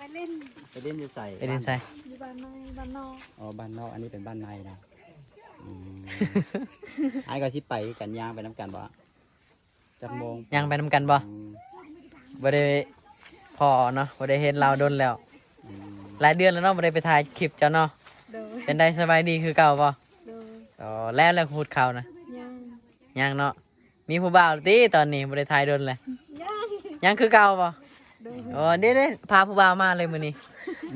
ໄປຫຼິ້ນ ໄປຫຼິ້ນຢູ່ໃສ? ໄປຫຼິ້ນໃສ? ຢູ່ບ້ານໃໝ່ ບ້ານນອກ. ອໍ ບ້ານນອກ ອັນນີ້ເປັນບ້ານໃໝ່ນະ. ອືມ ອ້າຍກໍຊິໄປຄືກັນ ຍ່າງໄປນຳກັນບໍ່? ຈັກໂມງ? ຍ່າງໄປນຳກັນບໍ່? ອືມ ບໍ່ໄດ້ພໍ້ເນາະ ບໍ່ໄດ້ເຫັນລາວດົນແລ້ວ. ອືມ ຫຼາຍເດືອນແລ້ວເນາະ ບໍ່ໄດ້ໄປຖ່າຍຄລິບເຈົ້າເນາະ. ໂດຍ ເປັນໃດ ສະບາຍດີຄືເກົ່າບໍ່? ໂດຍ. ອໍ ແລ້ວ ແລ້ວຂູດເຂົ້ານະ? ຍັງ ຍັງເນາະ. ມີຜູ້ບ່າວຕິຕອນນີ້ ບໍ່ໄດ້ຖ່າຍດົນແລ້ວ? ຍັງ ຍັງຄືເກົ່າບໍ່? ໂດຍ. ໂອ້ ເດ້ໆ ພາຜູ້ບ່າວມາເລີຍມື້ນີ້.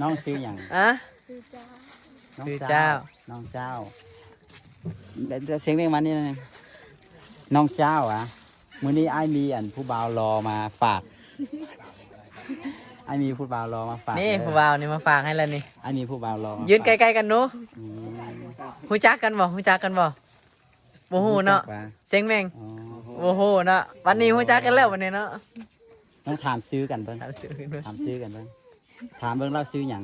ນ້ອງຊື່ຫຍັງ? ອະ? ຊື່ເຈົ້າ. ນ້ອງ ຊື່ເຈົ້າ ເຈົ້າ ນ້ອງເຈົ້າ. ດ- ດ- ສຽງເພງມານີ້ ນ້ອງເຈົ້າອະ ມື້ນີ້ອ້າຍມີອັນຜູ້ບ່າວຫຼໍ່ມາຝາກ. ອ້າຍມີຜູ້ບ່າວຫຼໍ່ມາຝາກ. ນີ້ ເດີ ຜູ້ບ່າວນີ້ມາຝາກໃຫ້ແລ້ວນີ້. ອ້າຍມີຜູ້ບ່າວຫຼໍ່ມາຝາກ. ຢືນໃກ້ໆກັນດູ. ອືມ ຮູ້ຈັກກັນບໍ່? ຮູ້ຈັກກັນບໍ່? ບໍ່ຮູ້ເນາະ. ຮູ້ຈັກຫວາ? ສຽງເພງ. ອໍ ບໍ່ຮູ້ເນາະ. ບັດນີ້ຮູ້ຈັກກັນແລ້ວບັດນີ້ເນາະ. ຕ້ອງຖາມຊື່ກັນເບິ່ງ ຖາມຊື່ກັນເບິ່ງ ຖາມຊື່ກັນເບິ່ງ. ຖາມເບິ່ງລາວຊື່ຫຍັງ?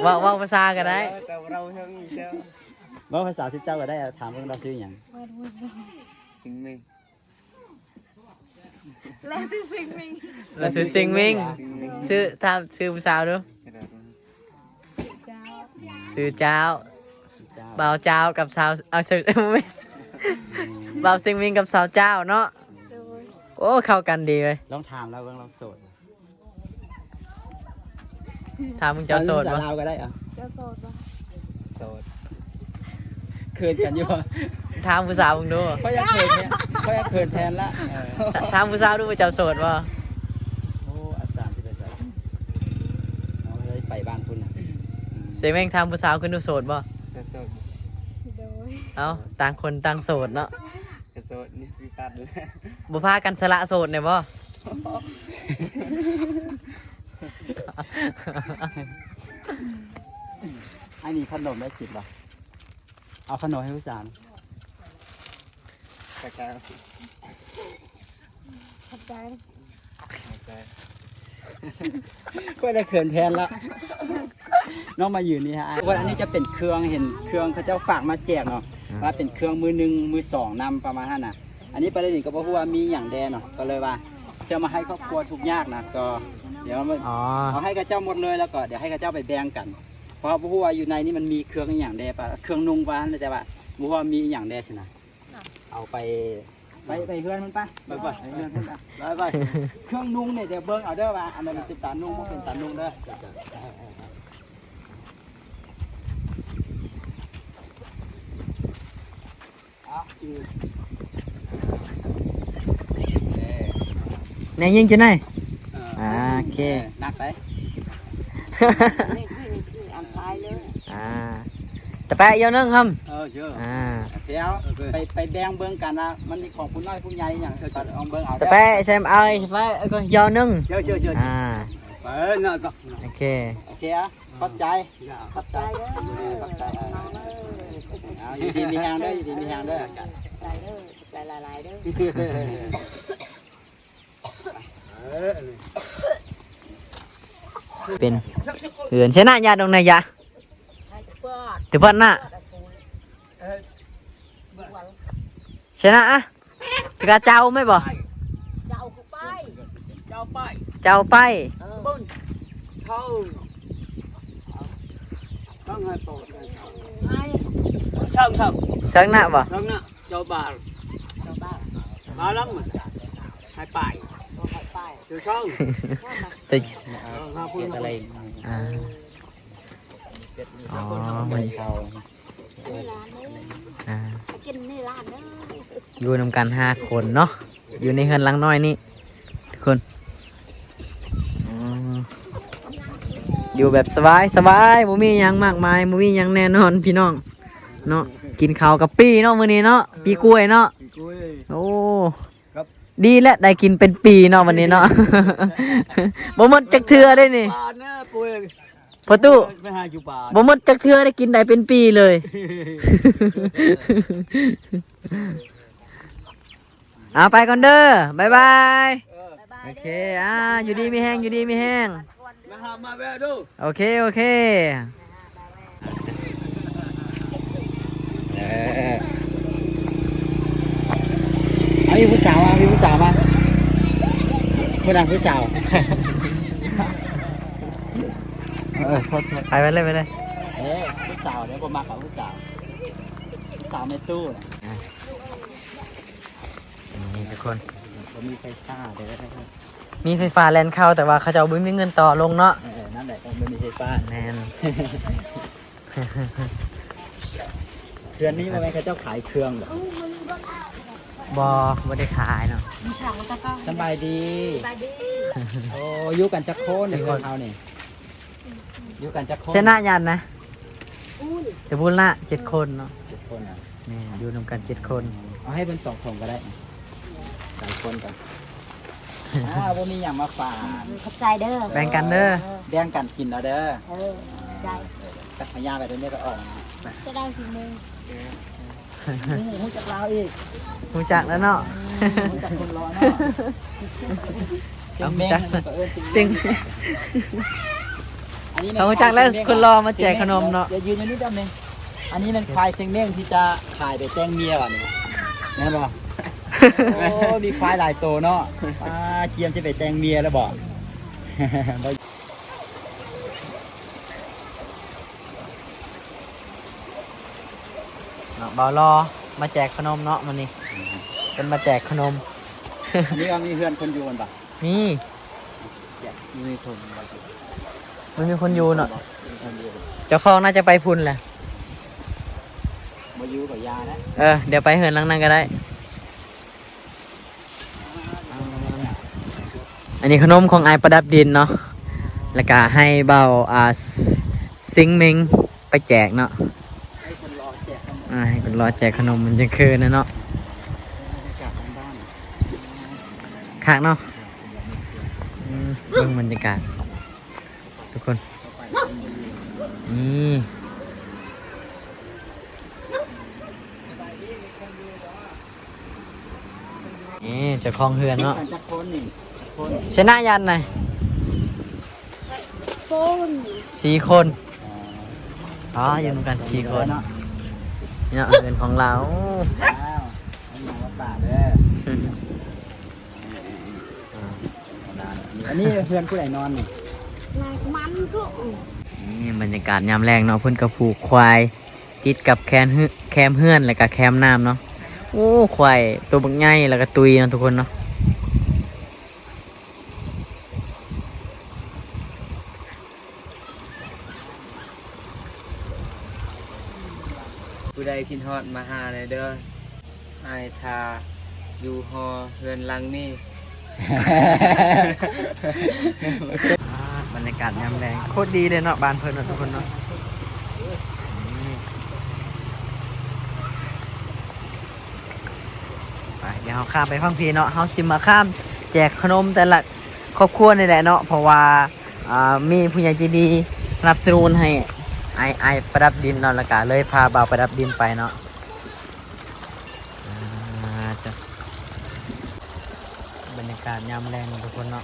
ເວົ້າ ເວົ້າພາສາກໍໄດ້. ເຈົ້າ ເຈົ້າ ເວົ້າພາສາຊື່ເຈົ້າກໍໄດ້. ຖາມເບິ່ງລາວຊື່ຫຍັງ? ຊິງເມງ. ລາວຊື່ຊິງເມງ. ລາວຊື່ຊິງເມງ. ຊື່ ຖາມຊື່ຜູ້ສາວດູ. ຊື່ເຈົ້າ. ຊື່ເຈົ້າ. ບ່າວເຈົ້າກັບສາວ ເອົາ ຊື່ ບໍ່ແມ່ນ ອືມ ບ່າວຊິງເມງກັບສາວເຈົ້າເນາະ. ໂດຍ. ໂອ້ ເຂົ້າກັນດີເວີຍ. ລອງຖາມລາວເບິ່ງ ລາວໂສດ. ຖາມເບິ່ງ ເຈົ້າໂສດບໍ່? ລາວກໍໄດ້ອະ. ເຈົ້າໂສດບໍ່? ໂສດ. ເຂີນກັນຢູ່ບໍ່? ຖາມຜູ້ສາວເບິ່ງດູ. ຂ້ອຍຢາກເຂີນແທນ ຂ້ອຍຢາກເຂີນແທນລະ. ເອີ ຖາມຜູ້ສາວດູວ່າເຈົ້າໂສດບໍ່? ໂອ້ ອາຈານຊິໄປໃສ? ເຮົາໄປບ້ານພຸ້ນນະ. ເຊເມັງ ຖາມຜູ້ສາວ ຄືໜູໂສດບໍ່? ໂສດ. ໂດຍ. ເອົ້າ ຕ່າງຄົນຕ່າງໂສດເນາະ. ກະໂສດນີ້ຄືກັນແຫຼະ. ບໍ່ພາກັນສະຫຼະໂສດແດ່ບໍ່? ອັນນີ້ຂະໜົມໄດ້ກິນບໍ່? ເອົາຂະໜົມໃຫ້ຜູ້ສາວ. ຂອບໃຈ ຂອບໃຈ. ຂ້ອຍລະເຂີນແທນລະ. ນ້ອງມາຢືນນີ້ຮະ. ທຸກຄົນ ອັນນີ້ຈະເປັນເຄື່ອງ ເຫັນເຄື່ອງເຂົາເຈົ້າຝາກມາແຈກເນາະ. ອືມ ວ່າເປັນເຄື່ອງມືໜຶ່ງ ມືສອງນຳ ປະມານຫັ້ນນະ. ອັນນີ້ໄປແລ້ວນີ້ກໍບໍ່ຮູ້ວ່າມີຫຍັງແດ່ເນາະ. ກໍເລີຍວ່າຊິເອົາມາໃຫ້ຄອບຄົວທຸກຍາກນະ. ກໍດຽວເອົາມາ ອໍ ເອົາໃຫ້ເຂົາເຈົ້າໝົດເລີຍ ແລ້ວກໍດຽວໃຫ້ເຂົາເຈົ້າໄປແບ່ງກັນ. ເພາະເຮົາບໍ່ຮູ້ວ່າຢູ່ໃນນີ້ມັນມີເຄື່ອງອີ່ຫຍັງແດ່ ເຄື່ອງນຸ່ງປະມານນັ້ນ ແຕ່ວ່າບໍ່ຮູ້ວ່າມີອີ່ຫຍັງແດ່ຊີ້ນະ. ເອົາໄປ ໄປ ໄປເຮືອນມັນປະ ໄປ ໄປ ໄປເຮືອນມັນປະ ໄປ ໄປ. ເຄື່ອງນຸ່ງນີ້ດຽວເບິ່ງເອົາເດີ ວ່າອັນໃດມັນເປັນຕານຸ່ງ ບໍ່ເປັນຕານຸ່ງເດີ. ເອົາ ແນ່ຍິງຈັ່ງໃດ? ເອີ ອ່າ ໂອເຄ ເອີ ໜັກໄປ. ນີ້ ນີ້ ນີ້ ອັນທ້າຍເລີຍ. ອ່າ ຕະແປະຢ່າວໜຶ່ງຫຳ. ເອີ ເຈົ້າ ອ່າ ດຽວ ໂອເຄ ໄປ ໄປແບ່ງເບິ່ງກັນວ່າມັນມີຂອງຜູ້ນ້ອຍຜູ້ໃຫຍ່ຫຍັງ ເອີ ເຈົ້າ ລອງເບິ່ງເອົາ. ຕະແປະ ແຊມ ເອົາໄປ ເອີ ກໍຢ່າວໜຶ່ງ. ເຈົ້າ ເຈົ້າ ເຈົ້າ ອ່າ ໄປເນາະ. ໂອເຄ ໂອເຄ ອ່ະ ຂອບໃຈ ຂອບໃຈເດີ ຂອບໃຈ. ເອົາ ຢູ່ດີມີແຮງເດີ ຢູ່ດີມີແຮງເດີ. ຂອບໃຈເດີ ຂອບໃຈຫຼາຍໆເດີ. ເປັນເຮືອນຊະນະ ຍາດອງນາຍາ ແຕ່ເພິ່ນນະ ຊະນະອະ ກະເຈົ້າແມ່ນບໍ່? ເຈົ້າໄປ ເຈົ້າໄປ ເຈົ້າໄປ. ເອີ ເບິ່ງເຂົາ ຕ້ອງໃຫ້ປອດ ໃຫ້ເຂົາ ເຊີງ ເຊີງນະບໍ່? ເຊີງນະ. ເຈົ້າບ່າວ ເຈົ້າບ່າວ ບ່າວລຳ ໃຫ້ໄປ ເຈົ້າໃຫ້ໄປ ເຈົ້າຊ່ອງ ເອີ ຫາຜູ້ ເຮັດອະໄລ ອ່າ ອໍ ເຂົາ ນີ້ຫຼານເດີ ອ່າ ໄປກິນນີ້ຫຼານເດີ. ຢູ່ນຳກັນຫ້າຄົນເນາະ ຢູ່ໃນເຮືອນຫຼັງນ້ອຍນີ້ ທຸກຄົນ ອືມ ຢູ່ແບບສະບາຍ ສະບາຍ ບໍ່ມີຫຍັງມາກມາຍ ບໍ່ມີຫຍັງແນ່ນອນພີ່ນ້ອງເນາະ. ກິນເຂົ້າກັບປີ້ເນາະ ມື້ນີ້ເນາະ ເອີ ປີ້ກ້ວຍເນາະ ປີ້ກ້ວຍ. ໂອ້ ດີແຫຼະ ໄດ້ກິນເປັນປີ້ເນາະ ວັນນີ້ເນາະ. ບໍ່ໝົດຈັກເທື່ອເດ້ນີ້ ປານເດີ ປູ ພໍ່ຕູ້ ໄປຫາຢູ່ປ່າ ບໍ່ໝົດຈັກເທື່ອ ໄດ້ກິນໄດ້ເປັນປີ້ເລີຍ. ເອົາ ໄປກ່ອນເດີ ບາຍບາຍ. ເອີ ໂອເຄ ອ່າ ຢູ່ດີມີແຮງ ຢູ່ດີມີແຮງ ມາຫາມາແວະດູ. ໂອເຄ ໂອເຄ ເອີ ເອົາ ມີຜູ້ສາວມາ ມີຜູ້ສາວມາ. ຜູ້ນັ້ນຜູ້ສາວ ເອີ ໂທດໆ ໄປ ໄປເລີຍ ໄປເລີຍ ເອີ ຜູ້ສາວເດ້ ບໍ່ມັກເອົາຜູ້ສາວ ຜູ້ສາວແມ່ຕູ້ນະ ອ່າ ນີ້ທຸກຄົນ ບໍ່ມີໄຟຟ້າເດີ ມີໄຟຟ້າແລ່ນເຂົ້າ ແຕ່ວ່າເຂົາເຈົ້າບໍ່ມີເງິນຕໍ່ລົງເນາະ ເອີ ນັ້ນແຫຼະ ບໍ່ມີໄຟຟ້າ ແມ່ນ. ເຮືອນນີ້ບໍ່ແມ່ນເຂົາເຈົ້າຂາຍເຄື່ອງບໍ່? ບໍ່ ບໍ່ໄດ້ຂາຍເນາະ. ສະບາຍດີ ສະບາຍດີ ໂອ້ ຢູ່ກັນຈັກຄົນ ເຮືອນເຮົານີ້ ຢູ່ກັນຈັກຄົນ? ຊະນະຍານນະ ແຕ່ບຸນລະເຈັດຄົນເນາະ ເຈັດຄົນນະ ແມ່ນ ຢູ່ນຳກັນເຈັດຄົນ ເອົາໃຫ້ເພິ່ນສອງຖົງກໍໄດ້ ຫຼາຍຄົນກໍ ອ່າ ບໍ່ມີຫຍັງມາຝາກ ຂອບໃຈເດີ ແບ່ງກັນເດີ ແບ່ງກັນກິນເອົາເດີ ເອີ ຂອບໃຈ ຈັກພະຍາໄປເດີ ໄປອອກ ຈະໄດ້ຊິມື້ ຮູ້ ຮູ້ຈັກລາວອີກ ຮູ້ຈັກແລ້ວເນາະ ຮູ້ຈັກຄົນຫຼໍ່ເນາະ ເອົາ ຮູ້ຈັກ ເສັງເມ່ງ ເສັງ ອັນນີ້ແມ່ນ ເຮົາຮູ້ຈັກແລ້ວ ຄົນຫຼໍ່ມາແຈກຂະໜົມເນາະ ຢ່າຢືນຢູ່ນີ້ດຳນີ້ ອັນນີ້ແມ່ນຄວາຍເສັງເມ່ງທີ່ຈະຂາຍໄປແຕ່ງເມຍບາດນີ້ ແມ່ນບໍ່? ໂອ້ ມີຄວາຍຫຼາຍໂຕເນາະ ອ່າ ກຽມຊິໄປແຕ່ງເມຍແລ້ວບໍ່? ເນາະ ບ່າວຫຼໍ່ມາແຈກຂະໜົມເນາະມື້ນີ້ ເພິ່ນມາແຈກຂະໜົມ ອັນນີ້ວ່າມີເຮືອນຄົນຢູ່ແມ່ນບໍ່? ມີ ມີຄົນ ມັນມີຄົນຢູ່ເນາະ ເຈົ້າຂອງໜ້າຈະໄປພຸ້ນແຫຼະ ບໍ່ຢູ່ກໍຢ່າແຫຼະ ເອີ ດຽວໄປເຮືອນຫຼັງນັ້ນກໍໄດ້ ອັນນີ້ຂະໜົມຂອງອ້າຍປະດັບດິນເນາະ ແລ້ວກະໃຫ້ບ່າວ ອ່າ ເສັງເມັງໄປແຈກເນາະ ໃຫ້ຄົນຫຼໍ່ແຈກຂະໜົມ ອ່າ ໃຫ້ຄົນຫຼໍ່ແຈກຂະໜົມ ມັນຈັ່ງຄືນນະເນາະ ບັນຍາກາດບ້ານໆ ຄັກເນາະ ອືມ ເບິ່ງບັນຍາກາດທຸກຄົນ ນີ້ ນີ້ເຈົ້າຂອງເຮືອນເນາະ ຢູ່ກັນຈັກຄົນນີ້? ຈັກຄົນ? ຊະນະຍານນະ ຄົນ ສີ່ຄົນ ອໍ ຢູ່ນຳກັນສີ່ຄົນເນາະ ເຮືອນຂອງລາວ ເອົາຫຍັງມາຝາກເດີ ອືມ ອັນນີ້ເຮືອນຜູ້ໃດນອນນີ້? ມັນກໍ ນີ້ບັນຍາກາດຍາມແລງເນາະ ເພິ່ນກໍຜູກຄວາຍ ຕິດກັບແຄມເຮືອນ ແຄມເຮືອນ ແລ້ວກະແຄມນ້ຳເນາະ ໂອ້ ຄວາຍໂຕບັກໃຫຍ່ ແລ້ວກະຕຸ້ຍເນາະທຸກຄົນເນາະ ຜູ້ໃດຄິດຮອດມາຫາແດ່ເດີ ອ້າຍຖ້າຢູ່ຫໍເຮືອນຫຼັງນີ້ ອ່າ ບັນຍາກາດຍາມແລງໂຄດດີເລີຍເນາະ ບ້ານເພິ່ນເນາະທຸກຄົນເນາະ ໄປ ດຽວເຮົາຂ້າມໄປຝັ່ງພີ້ເນາະ ເຮົາຊິມາຂ້າມແຈກຂະໜົມແຕ່ລະຄອບຄົວນີ້ແຫຼະເນາະ ເພາະວ່າ ອ່າ ມີຜູ້ໃຫຍ່ໃຈດີສະໜັບສະໜູນໃຫ້ອ້າຍ ອ້າຍປະດັບດິນເນາະ ແລ້ວກະເລີຍພາບ່າວປະດັບດິນໄປເນາະ ອ່າ ຈ້ະ ບັນຍາກາດຍາມແລງເນາະທຸກຄົນເນາະ.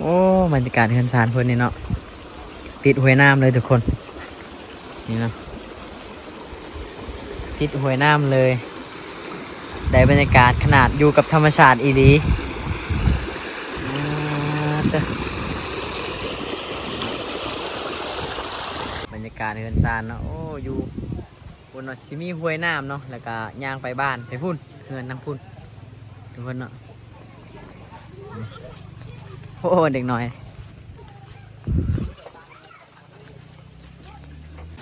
ໂອ້ ບັນຍາກາດເຮືອນຊານເພິ່ນນີ້ເນາະ ຕິດຫ້ວຍນ້ຳເລີຍທຸກຄົນ ນີ້ເນາະ ຕິດຫ້ວຍນ້ຳເລີຍ ໄດ້ບັນຍາກາດຂະໜາດຢູ່ກັບທຳມະຊາດອີ່ຫຼີ ອ່າ ເຕີ ບັນຍາກາດເຮືອນຊານເນາະ ໂອ້ ຢູ່ ພຸ້ນເນາະ ຊິມີຫ້ວຍນ້ຳເນາະ ແລ້ວກະຍ່າງໄປບ້ານ ໄປພຸ້ນ ເຮືອນທາງພຸ້ນ ທຸກຄົນເນາະ ໂອ້ ເດັກນ້ອຍ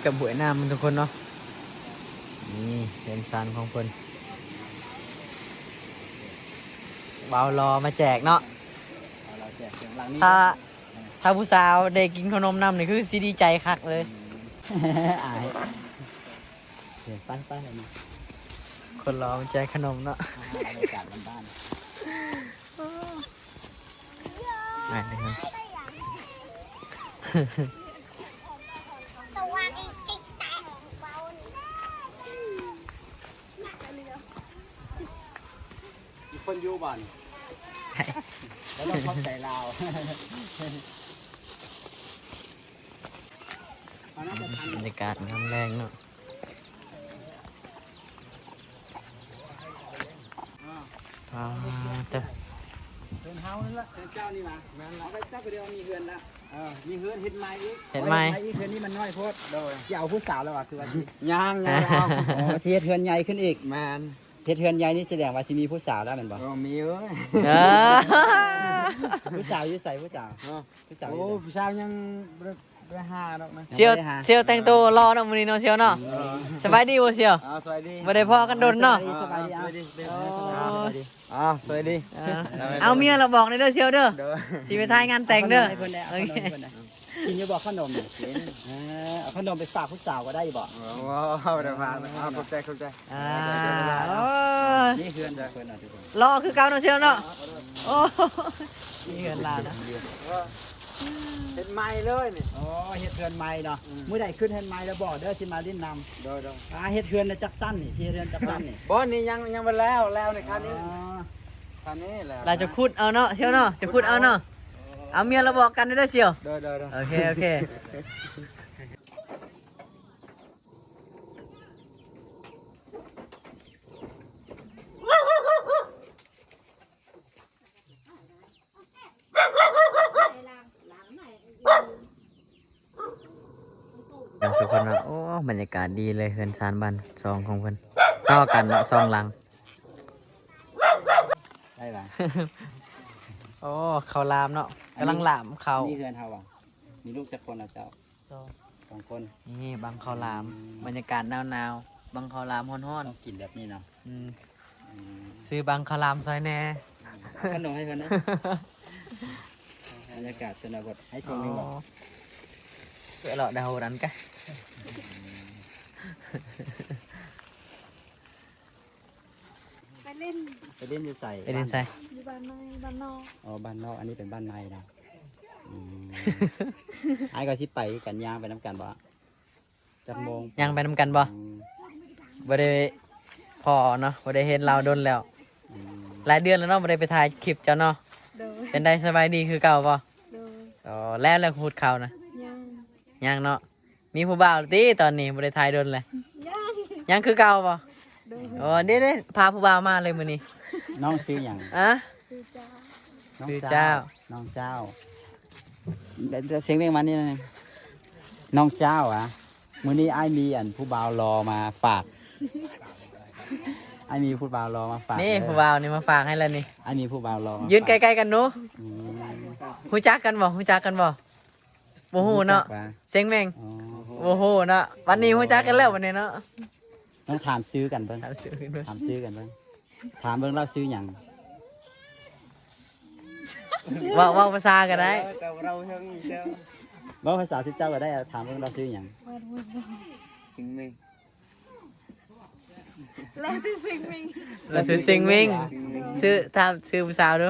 ກັບຫ້ວຍນ້ຳມັນ ທຸກຄົນເນາະ ນີ້ເຮືອນຊານຂອງເພິ່ນ ບ່າວຫຼໍ່ມາແຈກເນາະ ບ່າວຫຼໍ່ແຈກ ຫຼັງນີ້ ຖ້າ ຖ້າຜູ້ສາວໄດ້ກິນຂະໜົມນຳນີ້ ຄືຊິດີໃຈຄັກເລີຍ ອາຍ ເອີ ໄປໆ ຄົນຫຼໍ່ແຈກຂະໜົມເນາະ ອ່າ ບັນຍາກາດບ້ານໆ ໂອ້ ອ່າ ມີຄົນຢູ່ບໍ່ນີ້ ບໍ່ຕ້ອງຂອບໃຈລາວ. ບັນຍາກາດຍາມແລງເນາະ. ອ່າ ເຈົ້າ ເຮືອນເຮົານັ້ນລະ ເຮືອນເຈົ້ານີ້ຫວາ? ແມ່ນລະ ເອົາໄປຈັກດຽວມີເຮືອນລະ. ເອີ ມີເຮືອນເຮັດໃໝ່ອີກ ເຮັດໃໝ່ ເຮັດໃໝ່ອີກ. ເຮືອນນີ້ມັນນ້ອຍໂພດ. ໂດຍ ຊິເອົາຜູ້ສາວແລ້ວຫວາ ຄືວ່າຊິ ຍັງ ຍັງບໍ່ເອົາ. ອໍ ຊິເຮັດເຮືອນໃຫຍ່ຂຶ້ນອີກ. ແມ່ນ ເຮັດເຮືອນໃຫຍ່ນີ້ສະແດງວ່າຊິມີຜູ້ສາວແລ້ວແມ່ນບໍ່? ໂອ້ ມີເອີຍ. ເອີ ຜູ້ສາວຢູ່ໃສ ຜູ້ສາວ? ເອີ ຜູ້ສາວຢູ່ໃສ? ໂອ້ ຜູ້ສາວຍັງບໍ່ໄດ້ ໄປຫາດອກນະ. ສ່ຽວ ຍັງບໍ່ໄດ້ຫາ ສ່ຽວແຕ່ງໂຕຫຼໍ່ເນາະມື້ນີ້ເນາະສ່ຽວເນາະ. ເອີ ສະບາຍດີບໍ່ສ່ຽວ? ອ່າ ສະບາຍດີ ບໍ່ໄດ້ພໍ້ກັນດົນເນາະ. ສະບາຍດີ ສະບາຍດີ ອ່າ ສະບາຍດີ ອ່າ ສະບາຍດີ. ເອີ ເອົາເມຍລະບອກແດ່ເດີສ່ຽວເດີ. ໂດຍ ຊິໄປຖ່າຍງານແຕ່ງເດີ. ເອົາຂະໜົມໃຫ້ເພິ່ນແດ່ ເອົາຂະໜົມໃຫ້ເພິ່ນແດ່. ເອີ ກິນຢູ່ບໍ່ຂະໜົມນີ້? ກິນ. ເອີ ເອົາຂະໜົມໄປຝາກຜູ້ສາວກໍໄດ້ບໍ່? ໂອ້ ບໍ່ໄດ້ຝາກ. ເອົາ ຂອບໃຈ ຂອບໃຈ. ອ່າ ໂອ້ ນີ້ເຮືອນເພິ່ນເນາະທຸກຄົນ. ຫຼໍ່ຄືເກົ່າເນາະສ່ຽວເນາະ. ໂອ້ ນີ້ເຮືອນລາວນະ. ເຮັດໃໝ່ເລີຍນີ້. ອໍ ເຮັດເຮືອນໃໝ່ເນາະ. ອືມ ມື້ໃດຂຶ້ນເຮືອນໃໝ່ແລ້ວບອກເດີ ຊິມາຫຼິ້ນນຳ. ໂດຍ ໂດຍ. ອ່າ ເຮັດເຮືອນຈັກຊັ້ນນີ້? ຊິເຮັດເຮືອນຈັກຊັ້ນນີ້? ບໍ່ ນີ້ຍັງ ຍັງບໍ່ແລ້ວ ແລ້ວໃນຄັນນີ້. ອໍ ຄັນນີ້ແຫຼະ ລາວຈະຂຸດເອົາເນາະສ່ຽວເນາະ. ຈະຂຸດເອົາເນາະ. ເອົາເມຍລະບອກກັນເດີສ່ຽວ. ໂດຍ ໂດຍ ໂດຍ. ໂອເຄ ໂອເຄ. ທຸກຄົນເນາະ. ໂອ້ ບັນຍາກາດດີເລີຍ ເຮືອນຊານບ້ານຊ່ອງຂອງເພິ່ນ ຕໍ່ກັນເນາະ ສອງຫຼັງ. ໄດ້ລະ. ໂອ້ ເຂົ້າລາມເນາະ ກຳລັງລາມເຂົ້າ. ນີ້ເຮືອນເຮົາບໍ່? ມີລູກຈັກຄົນລະເຈົ້າ? ສອງ ສອງຄົນ. ນີ້ບັງເຂົ້າຫຼາມ. ອືມ ບັນຍາກາດໜາວໆ ບັງເຂົ້າຫຼາມຮ້ອນໆ. ຕ້ອງກິນແບບນີ້ເນາະ. ອືມ ອືມ ຊື້ບັງເຂົ້າຫຼາມຊ່ອຍແດ່. ເອົາຂະໜົມໃຫ້ເພິ່ນນະ. ບັນຍາກາດຊົນນະບົດ ໃຫ້ຖົງໜຶ່ງບໍ່? ອໍ ເວລາດາວນັ້ນກະ ໄປຫຼິ້ນ ໄປຫຼິ້ນຢູ່ໃສ? ໄປຫຼິ້ນໃສ? ຢູ່ບ້ານໃໝ່ ບ້ານນອກ. ອໍ ບ້ານນອກ ອັນນີ້ເປັນບ້ານໃໝ່ນະ. ອືມ ອ້າຍກໍຊິໄປຄືກັນ ຍ່າງໄປນຳກັນບໍ່? ຈັກໂມງ? ຍ່າງໄປນຳກັນບໍ່? ອືມ ບໍ່ໄດ້ພໍ້ເນາະ ບໍ່ໄດ້ເຫັນລາວດົນແລ້ວ. ອືມ ຫຼາຍເດືອນແລ້ວເນາະ ບໍ່ໄດ້ໄປຖ່າຍຄລິບເຈົ້າເນາະ. ໂດຍ. ເປັນໃດ ສະບາຍດີຄືເກົ່າບໍ່? ໂດຍ. ອໍ ແລ້ວ ແລ້ວຫຸດເຂົ້ານະ? ຍັງ ຍັງເນາະ. ມີຜູ້ບ່າວຕິຕອນນີ້ ບໍ່ໄດ້ຖ່າຍດົນແລ້ວ. ຍັງ ຍັງຄືເກົ່າບໍ່? ໂດຍ. ໂອ້ ເດ້ໆ ພາຜູ້ບ່າວມາເລີຍມື້ນີ້. ນ້ອງຊື່ຫຍັງ? ອະ? ຊື່ເຈົ້າ. ນ້ອງເຈົ້າ. ນ້ອງເຈົ້າ. ເສຍງເວງມານີ້ ນ້ອງເຈົ້າອະ. ມື້ນີ້ອ້າຍມີອັນຜູ້ບ່າວຫຼໍ່ມາຝາກ. ອ້າຍມີຜູ້ບ່າວຫຼໍ່ມາຝາກ. ນີ້ຜູ້ບ່າວນີ້ມາຝາກໃຫ້ແລ້ວນີ້. ອ້າຍມີຜູ້ບ່າວຫຼໍ່. ຢືນໃກ້ໆກັນດູ. ອືມ. ຮູ້ຈັກກັນບໍ່? ຮູ້ຈັກກັນບໍ່? ບໍ່ຮູ້ເນາະ. ເສງເມັງ. ອໍ ບໍ່ຮູ້ເນາະ. ບັດນີ້ຮູ້ຈັກກັນແລ້ວບັດນີ້ເນາະ. ຕ້ອງຖາມຊື່ກັນເບິ່ງ. ຖາມຊື່ກັນເບິ່ງ. ຖາມຊື່ກັນເບິ່ງ. ຖາມເບິ່ງລາວຊື່ຫຍັງ? ເວົ້າ ເວົ້າພາສາກໍໄດ້. ເຈົ້າ ເວົ້າພາສາຊື່ເຈົ້າກໍໄດ້. ຖາມເບິ່ງລາວຊື່ຫຍັງ? ເສງເມັງ. ລາວຊື່ເສງເມັງ. ລາວຊື່ເສງເມັງ. ຊື່ ຖາມຊື່ຜູ້ສາວດູ.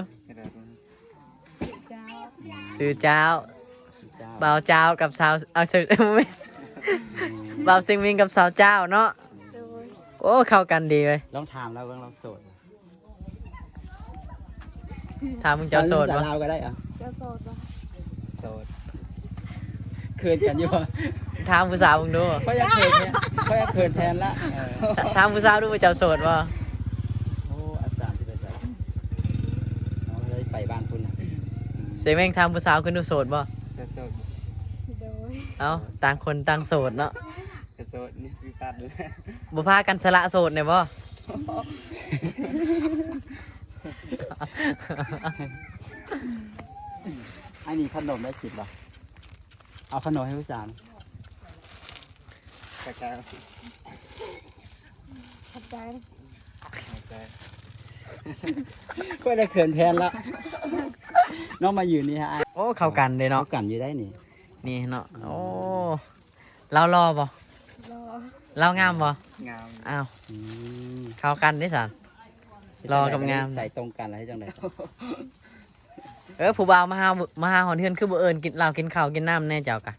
ຊື່ເຈົ້າ. ຊື່ເຈົ້າ. ບ່າວເຈົ້າກັບສາວ ເອົາ ຊື່ ບ່າວເສງເມັງກັບສາວເຈົ້າເນາະ. ໂດຍ. ໂອ້ ເຂົ້າກັນດີເວີຍ. ລອງຖາມລາວເບິ່ງ ລາວໂສດ. ຖາມເບິ່ງເຈົ້າໂສດບໍ່? ເຈົ້າລາວກໍໄດ້. ເຈົ້າໂສດບໍ່? ໂສດ. ເຂີນກັນຢູ່ບໍ່? ຖາມຜູ້ສາວເບິ່ງດູ. ຂ້ອຍຢາກເຂີນແທນ ຂ້ອຍຢາກເຂີນແທນລະ. ເອີ ຖາມຜູ້ສາວດູວ່າເຈົ້າໂສດບໍ່? ໂອ້ ອາຈານຊິໄປໃສ? ເຮົາໄດ້ໄປບ້ານພຸ້ນນະ. ເສງເມັງ ຖາມຜູ້ສາວເພິ່ນດູໂສດບໍ່? ເຈົ້າໂສດບໍ່? ໂດຍ. ເອົ້າ ຕ່າງຄົນຕ່າງໂສດເນາະ. ກະໂສດນີ້ຄືກັນ. ບໍ່ພາກັນສະຫຼະໂສດແດ່ບໍ່? ອັນນີ້ຂະໜົມໄດ້ກິນບໍ່? ເອົາຂະໜົມໃຫ້ຜູ້ສາວ. ຂອບໃຈ. ຂອບໃຈ. ຂ້ອຍໄດ້ເຂີນແທນລະ. ນ້ອງມາຢືນນີ້ຮະ. ໂອ້ ເຂົ້າກັນເດ້ເນາະ. ເຂົ້າກັນຢູ່ໄດ໋ນີ້. ນີ້ເນາະ. ອືມ. ໂອ້ ລາວຫຼໍ່ບໍ່? ຫຼໍ່. ລາວງາມບໍ່? ງາມ. ອ້າວ ອືມ ເຂົ້າກັນເດ້ຊັ້ນ. ຫຼໍ່ກັບງາມ ໃຈຕົງກັນລະເຮັດຈັ່ງໃດ? ເອີ ຜູ້ບ່າວມາຫາ ມາຫາຮອດເຮືອນ ຄືບໍ່ເອີ້ນກິນເຫຼົ້າກິນເຂົ້າກິນນ້ຳແດ່ເຈົ້າກະ?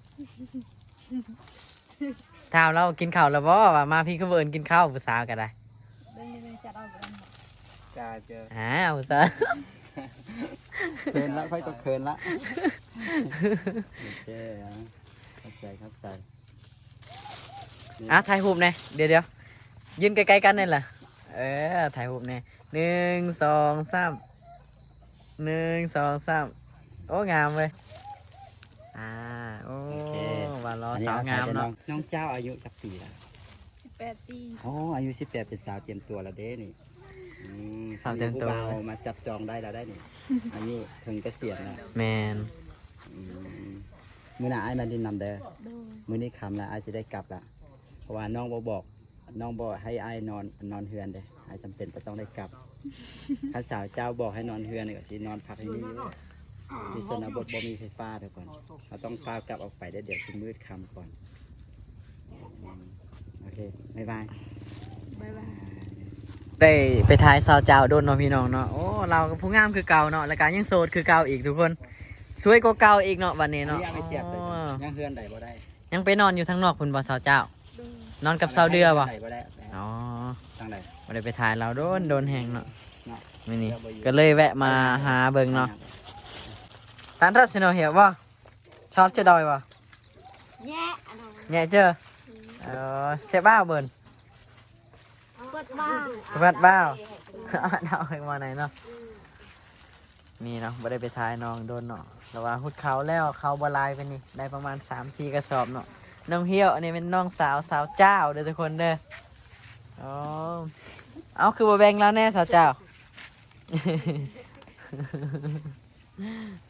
ຖາມລາວກິນເຂົ້າແລ້ວບໍ່ ວ່າມາພີ້ຄືບໍ່ເອີ້ນກິນເຂົ້າ ຜູ້ສາວກະໄດ້. ເບິ່ງນີ້ຈັດເອົາ ກະໄດ້ ຈ້າ ເຈີ ອ້າວ ຜູ້ສາວ ເຂີນລະ ຂ້ອຍກໍເຂີນລະ. ໂອເຄ ຂອບໃຈ ຂອບໃຈ. ອ່ະ ຖ່າຍຮູບແດ່ ດຽວໆ ຢືນໃກ້ໆກັນນີ້ລະ. ເອີ ຖ່າຍຮູບແດ່ ໜຶ່ງ ສອງ ສາມ ໜຶ່ງ ສອງ ສາມ ໂອ້ ງາມເວີຍ. ອ່າ ໂອ້ ໂອເຄ ວ່າລໍ ອັນນີ້ ສາວງາມເນາະ. ນ້ອງ ນ້ອງເຈົ້າອາຍຸຈັກປີລະ? ສິບແປດປີ. ໂອ້ ອາຍຸສິບແປດ ເປັນສາວຕຽມຕົວລະເດ້ນີ້. ອືມ ສາວຕຽມຕົວ ມີຜູ້ບ່າວມາຈັບຈອງໄດ້ລະໄດ໋ນີ້. ອາຍຸເຖິງກະສຽນລະ. ແມ່ນ. ອືມ ມື້ໜ້າອ້າຍມາຫຼິ້ນນຳເດີ. ໂດຍ. ມື້ນີ້ຄ່ຳລະ ອ້າຍຊິໄດ້ກັບລະ ເພາະວ່ານ້ອງບໍ່ບອກ ນ້ອງບໍ່ໃຫ້ອ້າຍນອນ ນອນເຮືອນເດ້ ອ້າຍຈຳເປັນຈະຕ້ອງໄດ້ກັບ. ຄັນສາວເຈົ້າບອກໃຫ້ນອນເຮືອນນີ້ ກໍຊິນອນພັກຢູ່ນີ້ຢູ່. ທີ່ຊົນນະບົດບໍ່ມີໄຟຟ້າທຸກຄົນ ເຮົາຕ້ອງຟ້າວກັບອອກໄປເດ້ ດຽວຊິມືດຄ່ຳກ່ອນ. ອືມ ໂອເຄ ບາຍບາຍ. ບາຍບາຍ. ໄດ້ໄປຖ່າຍສາວເຈົ້າດົນເນາະພີ່ນ້ອງເນາະ. ໂອ້ ລາວກໍຜູ້ງາມຄືເກົ່າເນາະ ແລ້ວກໍຍັງໂສດຄືເກົ່າອີກທຸກຄົນ ສວຍກວ່າເກົ່າອີກເນາະບັດນີ້ເນາະ. ອັນນີ້ເອົາໄປຈຽບໃສ່ ອໍ ຍັງເຮືອນໃດບໍ່ໄດ້ ຍັງໄປນອນຢູ່ທາງນອກພຸ້ນບໍ່ສາວເຈົ້າ? ໂດຍ. ນອນກັບສາວເດືອບໍ່? ບໍ່ໄດ້ ອໍ ທາງໃດ ບໍ່ໄດ້ໄປຖ່າຍລາວດົນ ດົນແຮງເນາະ. ເນາະ ມື້ນີ້ກໍເລີຍແວະມາຫາເບິ່ງເນາະ. ທ່ານທັດສິໂນເຮຍບໍ່? ຊອດຈະດອຍບໍ່? ແຍະ ອັນນັ້ນ ແຍະເຈີ. ອືມ ເອີ ເຊບາເບິ່ນ ເປີດບ້າວ ເປີດບ້າວ ເອົາເອົາມາໄນເນາະ. ອືມ ນີ້ເນາະ ບໍ່ໄດ້ໄປຖ່າຍນ້ອງດົນເນາະ ແຕ່ວ່າຫຸດເຂົ້າແລ້ວ ເຂົ້າບໍ່ຫຼາຍປານນີ້ ໄດ້ປະມານສາມສີ່ກະສອບເນາະ. ນ້ອງຮຽວ ອັນນີ້ແມ່ນນ້ອງສາວ ສາວເຈົ້າເດີທຸກຄົນເດີ. ອໍ ເອົ້າ ຄືບໍ່ແບ່ງລາວແດ່ສາວເຈົ້າ? ເ